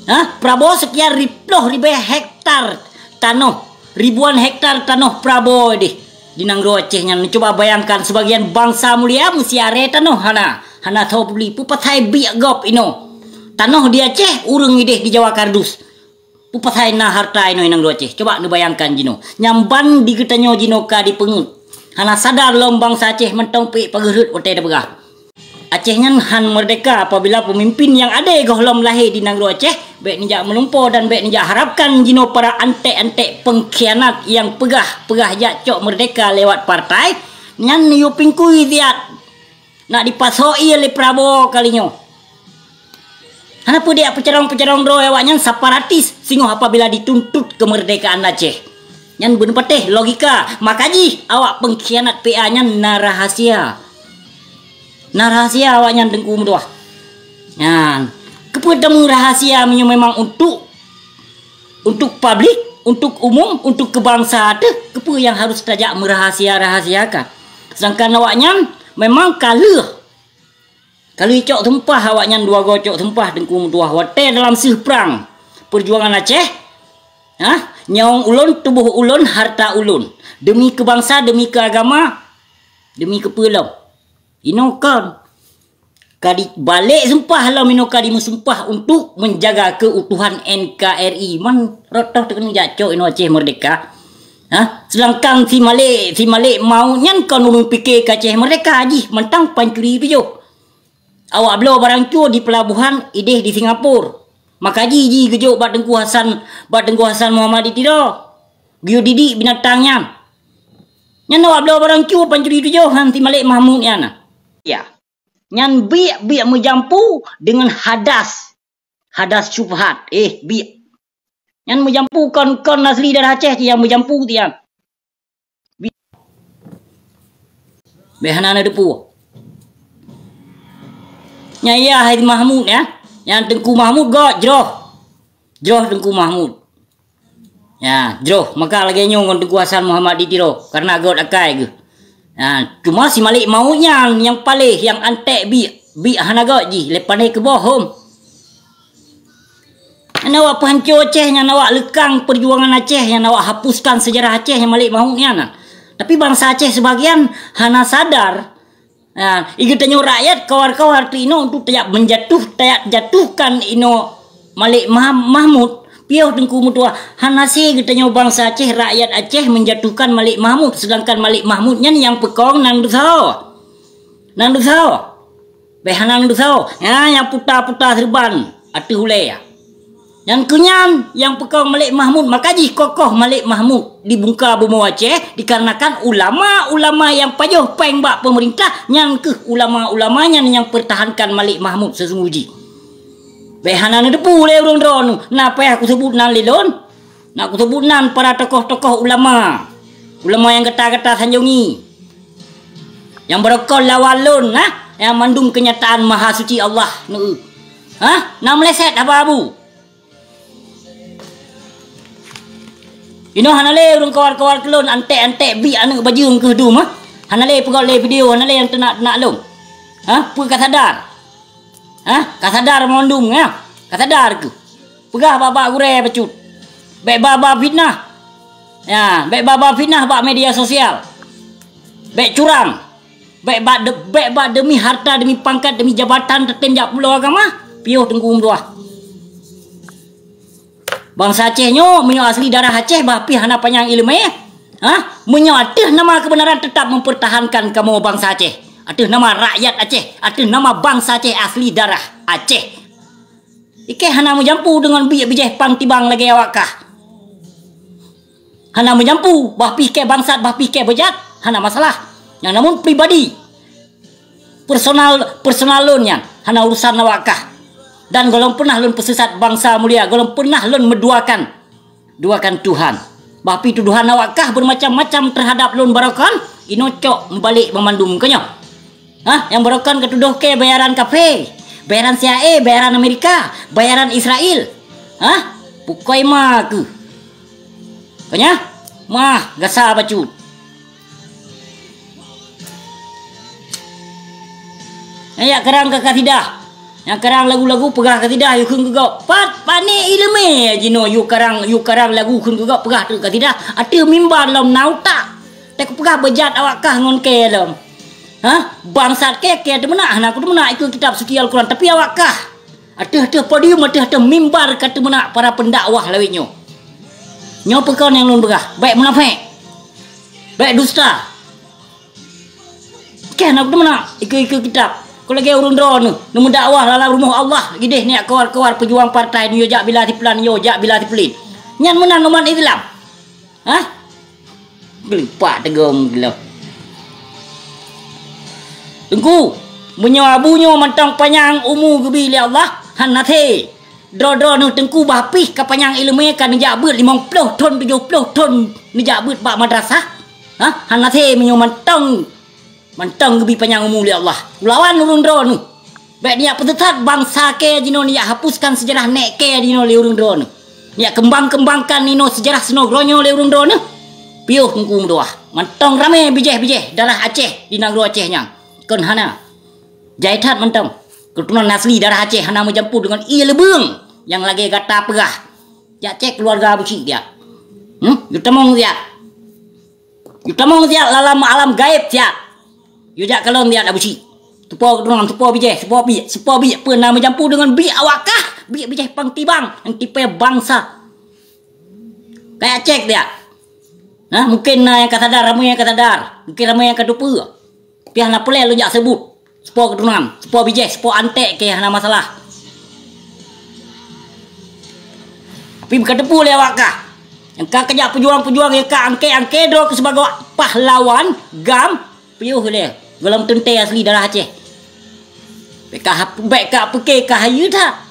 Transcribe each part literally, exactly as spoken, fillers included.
Hah? Prabowo sekian riploh ribèe hektar tanoh, ribuan hektar tanoh Prabowo deh di nanggroe Aceh nyan. Cuba bayangkan, sebagian bansa mulia meusiaré tanoh hana, hana tho peuduli. Peue pasai biek gob inoe. Tanoh di Aceh, ureueng ideh di Jawa kardus. Peue pasai na harta inoe nanggroe Aceh. Cuba neubayangkan jinoe. Nyang ban di geutanyoe jinoe ka dipeungeut. Hana sadar lom bansa Aceh mantong peuék pageureuet watèe tapeugah. Aceh nyan han meurdeka apabila peumimpin nyang adé gohlom lahé di nanggroe Aceh, bèk neujak meulumpoe dan bèk neujak harapkan jinoe para anték-anték peungkhianat nyang peugah-peugah jak cok meurdeka lewat partai, nyan neuyue pingkui siat nak dipasoe ié lé Prabowo kali nyoe. Hana peue dijak peucarông-peucarông droe awaknyan separatis singoh apabila dituntut keumeurdekaan Aceh. Nyan beuneupatéh logika, maka jih awak peungkhianat P A nyan na rahasia. Na rahasia awaknyan Teungku meutuah. Nyan, keupeue tamong rahasia meunyoe memang untuk, untuk publik, untuk umum, untuk keu bansa teuh, keupeue nyang harus tajak meurahasia-rahasiakan? Sedangkan awaknyan memang ka lheueh Ka lheueh cok sumpah awaknyan dua goe cok sumpah Teungku meutuah watèe dalam seuh prang peujuangan Aceh, hah? Nyawöng ulôn, tuboh ulôn, harta ulôn. Deumi keu bansa, deumi keu agama, deumi keu peue lom. Inoe kon. Ka dibalek sumpah lom inoe ka dimeusumpah untuk menjaga keuutuhan N K R I. Man rot toh teukeunong jak cok inoe Aceh meurdeka. Hah? Sedangkan si Malik, si Malik Maut nyan kon ureueng pike keu Aceh meurdeka jih mantong pancuri tujoh. Awak bloe barang cue di peulabohan ideh di Singapura. Maka ji, ji geujok bak Teungku Hasan, bak Teungku Hasan Muhammad di Tiro. Geuyue didik binatang nyan. Nyan awak bloe barang cue pancuri tujoh han si Malik Mahmud nyan. Ya. Nyan biek-biek meujampu deungon hadas. Hadas syubhat. Eh, biek. Nyan meujampu kon, kon asli darah Aceh cit nyang meujampu tian. Bèk hana neuteupeue. Nyan ya hai Mahmud ya. Nyan Teungku Mahmud göt jroh. Jroh Teungku Mahmud. Ya, jroh. Maka lagèe nyoe ngon Teungku Hasan Muhammad di Tiro. Karena göt akai geuh. Ya, cuma si Malik Maut nyan nyang paléh, nyang anték biek. Biek hana göt jih, lé pané keuboh hom. Nyan awak peuhanco Aceh, nyan awak leukang peujuangan Aceh, nyan awak hapuskan seujarah Aceh nyang Malik Mahmud nyan. Tapi bansa Aceh seubagian hana sadar. Ha, i geutanyoe rakyat kawar-kawar teuh inoe untuk tajak menjatuh, tajak jatuhkan inoe Malik Mah-, Mahmud, piôh Teungku meutuah. Hana sé geutanyoe bansa Aceh, rakyat Aceh menjatuhkan Malik Mahmud, sedangkan Malik Mahmud nyan nyang peukong nan deusaho. Nan deusaho. Bèk hana neusoe, nyan nyang puta-puta seureuban ateueh ulèe. Nyan keuh nyan nyang peukong Malik Mahmud, maka jih kokoh Malik Mahmud di bungka bumoe Aceh, dikarenakan ulama-ulama nyang pajoh péng bak peumeurintah, nyan keuh ulama-ulama nyan nyang peurtahankan Malik Mahmud seusunggoh jih. Bèk hana neuteupeue lé ureueng droeneuh, na payah kuseubut nan lé lôn. Nak kuseubut nan para tokoh-tokoh ulama. Ulama nyang gata-gata sanjongi. Nyang beurokon lawan lôn, ha? Nyang mandum keunyataan Mahasuci Allah, neu. Ha? Na meuleuset haba abu. Inoe hana lé ureueng kawar-kawar keu lôn, anték-anték biek aneuk bajeueng keu dum, ha? Hana lé peugöt lé video, hana lé nyang teunak-teunak lôn. Ha? Peue ka sadar? Ha? Ka sadar mandum, ya? Ka sadar keuh? Peugah bak-bak gurèe bacut. Bèk ba-ba fitnah. Ya, bèk ba-ba fitnah bak media sosial. Bèk curang. Bèk bak de-, bèk bak demi harta, demi pangkat, demi jabatan tatem jak pulo agama. Piôh Teungku meutuah. Bansa Aceh nyoe, meunyoe asli darah Aceh, bah pih hana panyang ileumèe. Ha? Meunyoe ateueh nama keubeunaran teutap mempertahankan kamoe bansa Aceh. Ateueh nama rakyat Aceh, ateueh nama bansa Aceh asli darah Aceh. Ikèe hana meujampu deungon bijéh pang tibang lagèe awak kah. Hana meujampu, bah pih kèe bangsat, bah pih kèe beujat, hana masalah. Nyang namun pribadi, personal, personal lôn nyan, hana urusan awak kah. Dan gohlom peunah lôn peuseusat bansa mulia, gohlom peunah lôn meuduakan, duakan Tuhan. Bah pih tudohan awak kah beumacam-macam teuhadap lôn barokon, inoe cok meubalek banmandum keunyoe. Hah? Nyang barokon ka tudoh kèe bayaran kafé, bayaran C I A, bayaran Amerika, bayaran Israel. Hah? Pukoi ma keuh. Keunyoe? Mah, gasa bacut. Nyan jak keurang keu kasidah. Nyang karang lagu-lagu peugah kasidah yue kheun keu gob. Pat, pane ileumèe jinoe yue karang, yue karang lagu kheun keu gob peugah treuk kasidah. Ateueh mimbar lom na utak. Teuka peugah beujat awak kah ngon kèe lom. Hah? Bangsat kèe, kèe teumeunak, hana kuteumeunak ikeue kitab suci Al-Quran, tapi awak kah. Ateueh-ateueh podium, ateueh-ateueh mimbar ka teumeunak para pendakwah lawét nyoe. Nyoe peue kon nyang lôn peugah? Bèk munafék. Bèk dusta. Kèe na kuteumeunak ikeue-ikeue kitab. Kon lagèe ureueng droeneuh, neumeudakwah lam rumoh Allah, idéh neujak kawar-kawar peujuang partai, neujak bila si plan, neujak bila si plan. Nyan meunan umat Islam. Hah? Geulipat teugom geuloh. Teungku, meunyoe abu nyoe mantong panyang umu geubi lé Allah, hana thé. Droe-droeneuh teungku bah pih ka panyang ileumèe ka neujak beuet limong ploh thon, tujoh ploh thon neujak beuet bak madrasah. Hah? Hana thé meunyoe mantong, mantong geubi panyang umu lé Allah. Kulawan ureueng droeneuh. Bèk neujak peuteusat bansa kèe jinoe, neujak hapuskan seujarah nèk kèe jinoe lé ureueng droeneuh. Neujak keumbang-keumbangkan inoe seujarah sinoe geuronyoe lé ureueng droeneuh. Piôh teungku meutuah. Mantong ramè bijèh-bijèh darah Aceh di nanggroe Aceh nyan. Kon hana. Jai that mantong. Keuturonan asli darah Aceh hana meujampu deungon ie leubeueng nyang lagèe gata peugah. Jak cèk keuluwarga Abu Syik siat. Hmm? Yue tamong siat. Yue tamong siat lam alam gaéb siat. Yue jak kalon siat Abu Syik. Teupo keuturonan, teupo bijèh, teupo biek, teupo biek peue na meujampu deungon biek awak kah, biek bijèh pang tibang nyang tipèe bansa. Kajak cèk siat. Nah, mungken na nyang ka sadar, ramè nyang ka sadar. Mungken ramè nyang ka teupeue. Piah na peureulèe lôn jak seubut. Teupo keuturonan, teupo bijèh, teupo anték kèe hana masalah. Tapi beuka teupeue lé awak kah. Nyang ka kajak peujuang-peujuang, nyang ka angkée-angkée droe keu sibagoe pahlawan, GAM, piôh lé. Gohlom teuntée asli darah Aceh. Bèk ka hap-, bèk ka pike ka hayeue that.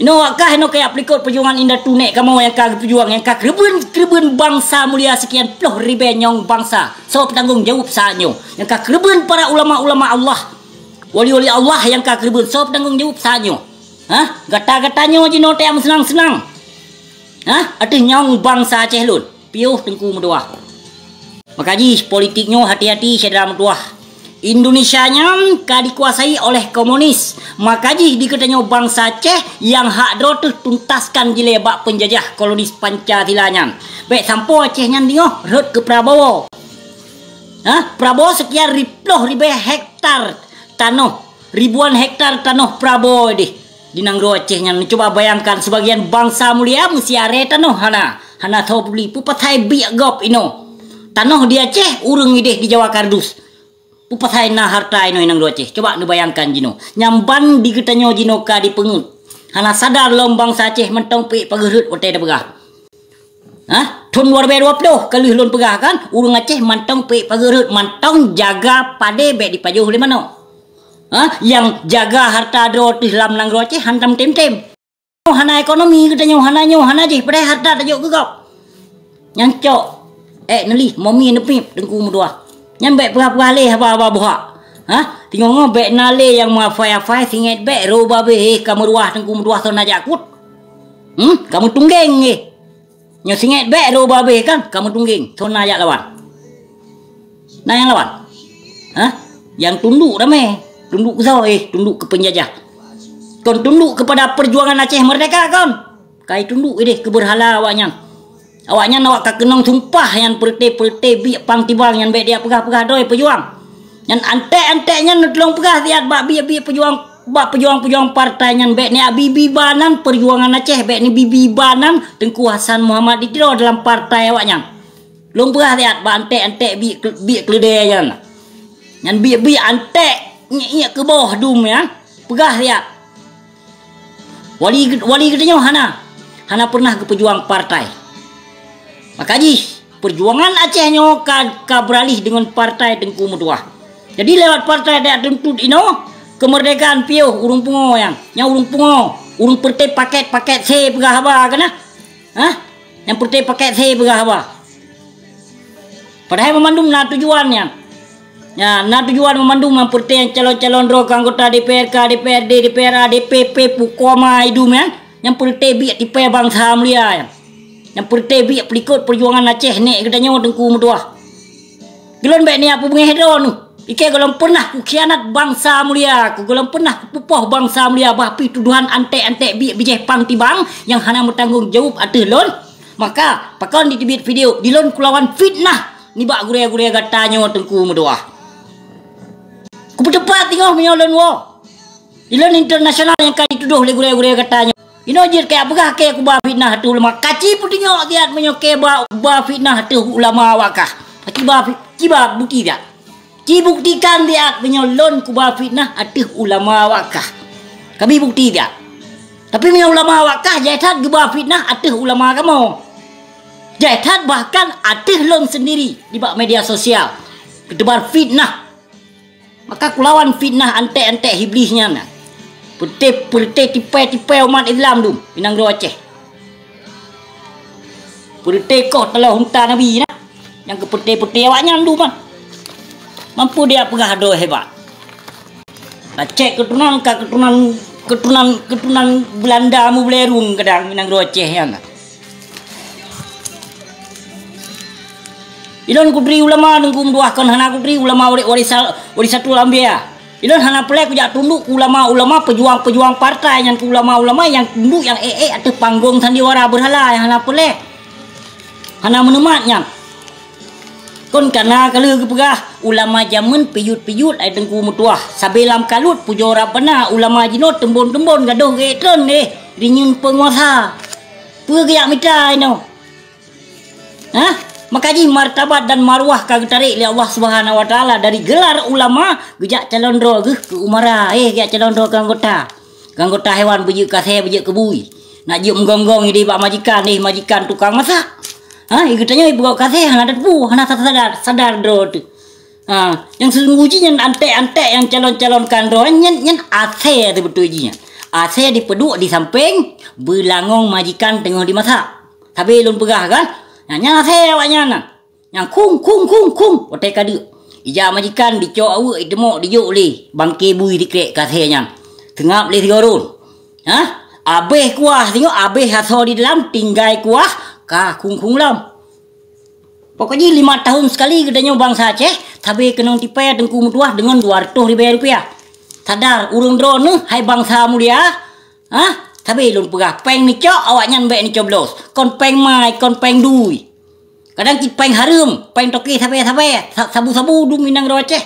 Inoe awak kah inoe kajak peulikot peujuangan indatu nèk kamoe nyang ka geupeujuang, nyang ka keureubeuen-keureubeuen bansa mulia seukian ploh ribèe nyawöng bansa. Soe peutanggong jaweueb saát nyoe? Nyang ka keureubeuen para ulama-ulama Allah, wali-wali Allah nyang ka keureubeuen, soe peutanggong jaweueb saát nyoe? Hah? Gata-gata nyoe jinoe tajak meuseunang-seunang. Hah? Ateueh nyawöng bansa Aceh lôn. Piôh Teungku meutuah. Maka jih politik nyoe hati-hati syedara meutuah. Indonesia nyan ka dikuasai oleh komunis. Maka jih di geutanyoe bansa Aceh nyang hak droe teuh tuntaskan jilée bak peunjajah kolonis Pancasila nyan. Bèk sampoe Aceh nyan teungoh rhot keu Prabowo. Hah? Prabowo seukian riploh ribèe hektar tanoh, ribuan hektar tanoh Prabowo deh di nanggroe Aceh nyan. Cuba bayangkan, seubagian bansa mulia meusiaré tanoh hana, hana tho peubli, peue pasai biek gob inoe. Tanoh di Aceh, ureuëng ideh di Jawa kardus. Peue pasai na harta inoe nanggroe Aceh. Cuba neubayangkan jinoe. Nyang ban di geutanyoe jinoe ka dipeungeuet. Hana sadar lom bansa Aceh mantong peuék pageureuet watée tapeugah. Hah? Thon dua ribèe dua ploh ka lheueh lôn peugah kan, ureuëng Aceh mantong peuék pageureuet, mantong jaga padé bèk dipajoh lé manok. Hah? Nyang jaga harta droe teuh lam nanggroe Aceh hantom tem-tem. Hana ekonomi geutanyoe, hana nyoe, hana jih, padahai harta tajok keu gob. Nyang cok, ék neulih, momi neupiep, Teungku meutuah. Nyan bèk peugah-peugah lé haba-haba buhak. Hah? Teungoh-ngoh bèk na lé nyang meuafai-afai, singét bèk roh babeh, eh, ka meuruah Teungku meutuah, soe na jak kut. Hmm? Ka meutunggeng, eh. Nyoe singét bèk roh babeh kan, ka meutunggeng, soe na jak lawan. Na nyang lawan? Hah? Nyang tunduk ramé. Tunduk keu soe? Eh, tunduk keu peunjajah. Kon tunduk keupada peujuangan Aceh Merdeka kon. Kai tunduk ideh keu beurhala awaknyan. Awaknyan awak ka keunong sumpah nyan peureuté-peureuté biek pang tibang nyan bèk dijak peugah-peugah droe peujuang. Nyan anték-anték nyan neutulông peugah siat bak biek-biek peujuang, bak peujuang-peujuang partai nyan bèk neujak bibi ba nan peujuangan Aceh, bèk neubibi ba nan Teungku Hasan Muhammad di Tiro dalam partai awaknyan. Lôn peugah siat bak anték-anték biek, biek keuleudée nyan. Nyan biek-biek anték nyiek-nyiek keuboh dum nyan. Peugah siat. Wali, wali geutanyoe hana, hana pernah geupeujuang partai. Maka jih, peujuangan Aceh nyoe ka, ka beuralih deungon partai Teungku meutuah. Jadi lewat partai tajak tuntut inoe, keumeurdekaan piôh ureuëng pungo nyang, nyang ureuëng pungo, ureuëng peureuté pakét-pakét sé peugah haba keunan. Hah? Nyang peureuté pakét sé peugah haba. Padahai meumandum na tujuan nyan. Nyan, na tujuan meumandum nyang peureuté calon-calon droe keu anggota D P R K, D P R D, D P R A, D P P, pukoma idum nyan. Nyang peureuté biek tipée bansa mulia nyan. Nyang peureuté biek peulikot peujuangan Aceh nèk geutanyoe Teungku meutuah. Geulon bèk neujak peubeungéh droe neuh. Ikei gohlom pernah kukhianat bansa mulia, ku gohlom pernah kupupoh bansa mulia, bah pih tuduhan antek-antek biek bijéh pang tibang nyang hana meutanggong jaweueb ateueh lôn. Maka, pakon diteubiet video, di lôn kulawan fitnah nibak gurée-gurée gata nyoe Teungku meutuah. Kupeuteupat teungoh meunyoe lôn woe. Di lôn internasional nyang ka jitudoh lé gurée-gurée gata nyoe. Inoe jeuet kajak peugah kée kuba fitnah ateueh ulama. Kaci peutunyok siat meunyoe kée ba, ba fitnah ateueh ulama awak kah. Kiba fi-, kiba bukti siat. Ci buktikan siat meunyoe lôn kuba fitnah ateueh ulama awak kah. Kabi bukti siat. Tapi meunyoe ulama awak kah, jai that geuba fitnah ateueh ulama kamoe. Jai that bahkan ateueh lôn sendiri nibak media sosial. Geuteubar fitnah. Maka kulawan fitnah antek-antek Iblih nyan. Peureté-peureté tipée-tipée umat Islam dum, inong droe Aceh. Peureté koh taloe unta Nabi na, nyang geupeureté-peureté awaknyan dum man. Mampu dia peugah droe hebat. Lacek keutunan ka keutunan, keutunan, keutunan Belanda mublerun kadang inong droe Aceh nyan. Ilôn kutri ulama Teungku meutuah kon hana kutri ulama wari-, warisa-, warisatul anbiya. Ilôn hana peureulée kujak tunduk keu ulama-ulama peujuang-peujuang partai nyan, keu ulama-ulama nyang tunduk nyang ék-ék ateueh panggong sandiwara beurhala nyang hana peureulée. Hana meuneumat nyan. Kon kana ka lheueh geupeugah, ulama jameun piyut-piyut ai Teungku meutuah. Sabe lam kalut pujoe Rabbana, ulama jinoe teumbon-teumbon gadôh geuék treun deh, rinyeun peunguasa. Peue geujak mita inoe? Hah? Maka jih martabat dan marwah ka geutarek lé Allah Subhanahu wa Taala dari gelar ulama geujak calon droe geuh keu umara, eh, geujak calon droe keu anggota. Keu anggota hewan beujeuet kasée, beujeuet keubui. Nak jeuet meugonggong ideh bak majikan, eh, majikan tukang masak. Ha, geutanyoe ipeugöt kasée hana tateupeue, hana sadar, sadar droe teuh. Ha, nyang seuleubu jih nyan antek-antek nyang calon-calon keu droe nyan, nyan asée teuh beutôi jih nyan. Asée dipeuduek di sampéng beulangöng majikan teungoh dimasak. Sabe lôn peugah kan? Nyan, nyan asée awaknyan na. Nyang khung, khung, khung, khung, watée ka deuk. Ija majikan dicok aweuek, iteumok dijok lé bangke bui dikrek keu asée nyan. Seungab lé sigoe rôn. Hah? Abéh kuah singoh, abéh asoe di dalam, tinggai kuah, ka khung-khung lom. Pokok jih lima tahun sekali geutanyoe bansa Aceh, sabe keunong tipée Teungku meutuah deungon dua reutôh ribée rupiah. Sadar ureuëng droeneuh hai bansa mulia, hah? Sabe lôn peugah, péng neucok, awaknyan bék neucoblos. Kon péng mai, kon péng dui. Kadang cit péng hareuem, péng toke sabe-sabe, sa-, sabu-sabu dum inong droe Aceh.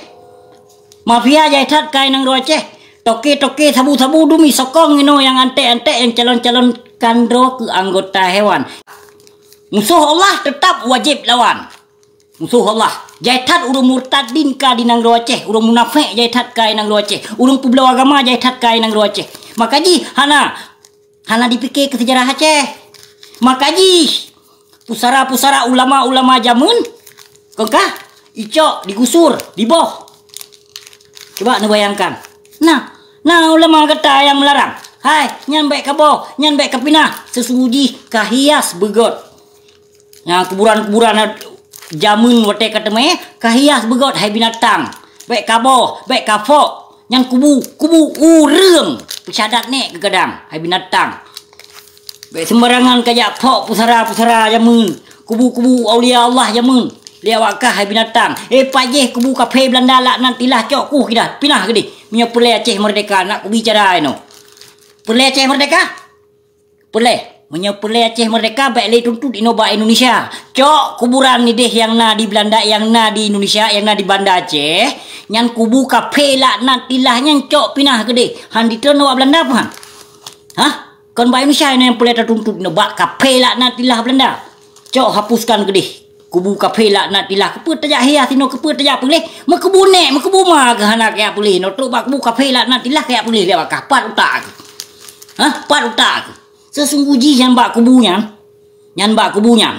Mafia jai that ka inong droe Aceh. Toke-toke sabu-sabu dum isokong inoe nyang antek-antek nyang calon-calon kandroe keu anggota hewan. Musoh Allah teutap wajéb lawan. Musoh Allah. Jai that ureuëng murtadin ka di nanggroe Aceh, ureuëng munafék jai that ka inong droe Aceh, ureuëng peubloe agama jai that ka inong droe Aceh. Maka jih hana, hana dipike keu seujarah Aceh. Maka jih pusara-pusara ulama-ulama jameun, kon kah, icok, digusur, diboh. Cuba neubayangkan. Nah, na ulama gata nyang meularang, "Hai, nyan bék kaboh, nyan bék kapinah." Seusunggoh jih kahias beugöt. Nyang kuburan-kuburan jameun watée ka teumé, kahias beugöt hai binatang. Bék kaboh, bék kafok. Nyan kubu, kubu ureuëng. Peusyadat nék geugadang hai binatang. Bék seumbarangan kajak fok pusara-pusara jameun, kubu-kubu aulia Allah jameun. Lé awak kah hai binatang. Eh, pajéh kubu kaphé Beulanda laknat tilah cok kuh kidah, pinah keudeh. Meunyoe peureulée Aceh meurdeka, nak kubicara inoe. Peureulée Aceh meurdeka? Peureulée. Meunyoe peureulée Aceh meurdeka, bék lé tuntot inoe bak Indonesia. Cok kuburan ideh nyang na di Beulanda, nyang na di Indonesia, nyang na di Banda Aceh. Nyan kubu kaphé laknat tilah nyan cok pinah keudeh. Han ditreun awak Beulanda peuhan. Hah? Kon bak Indonesia inoe nyang peureulée tatuntot inoe, bak kaphé laknat tilah Beulanda. Cok hapuskan keudeh. Kubu kaphé laknat tilah, keupeue tajak hias inoe, keupeue tajak peuleh? Meukubu nék, meukubu ma keuh hana kajak peuleh inoe, trok bak kubu kaphé laknat tilah kajak peuleh lé awak kah. Pat utak keuh. Hah? Pat utak keuh. Seusunggoh jih nyan bak kubu nyan. Nyan bak kubu nyan.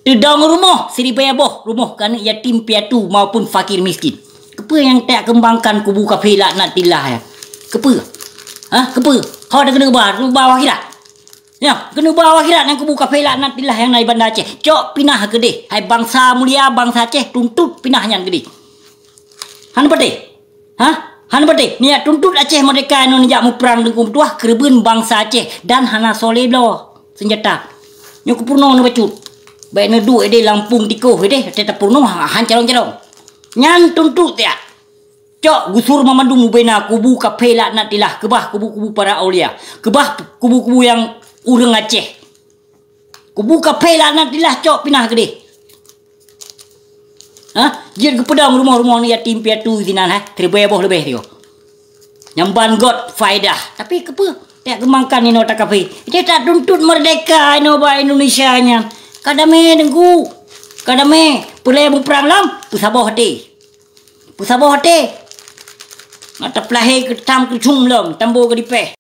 Teudong rumoh siribée boh, rumoh keu aneuëk yatim piatu maupun fakir miskin. Keupeue nyang tajak keumbangkan kubu kaphé laknat tilah nyan? Keupeue? Hah? Keupeue? Ho takeuneuk ba, ba u akhirat. Nyoe, keuneuk ba u akhirat nyang kubu kaphé laknat tilah nyang na di Banda Aceh. Cok pinah keudeh, hai bansa mulia, bansa Aceh, tuntot pinah nyan keudeh. Hana patéh? Hah? Hana patéh? Neujak tuntot Aceh meurdeka inoe neujak muprang Teungku meutuah keureubeuen bansa Aceh dan hana soe lé bloe seunjata. Nyoe keu peurunoe neubacut. Bék neuduek ideh lampung tikoh ideh, watée tapeurunoe han carông-carông. Nyan tuntot tiak. Cok gusur mamandum bubena kubu kafé laknatillah, keubah kubu-kubu para aulia, keubah kubu-kubu nyang ureuëng Aceh. Kubu kafé laknatillah cok pinah keudeh. Ha? Jeuet geupeudong rumoh-rumoh aneuk yatim piatu sinan, ha? Siribée boh leubeh nyoe. Nyang ban göt faedah. Tapi keupeue? Tajak geumangkan inoe takafé. Tajak tuntut merdeka inoe bak Indonesia nyan. Ka damé teungku. Ka damé. Peue lé muprang lom? Peusaboh até. Peusaboh até. Mata peulahé keutam keucum lom, tambo keudipéh.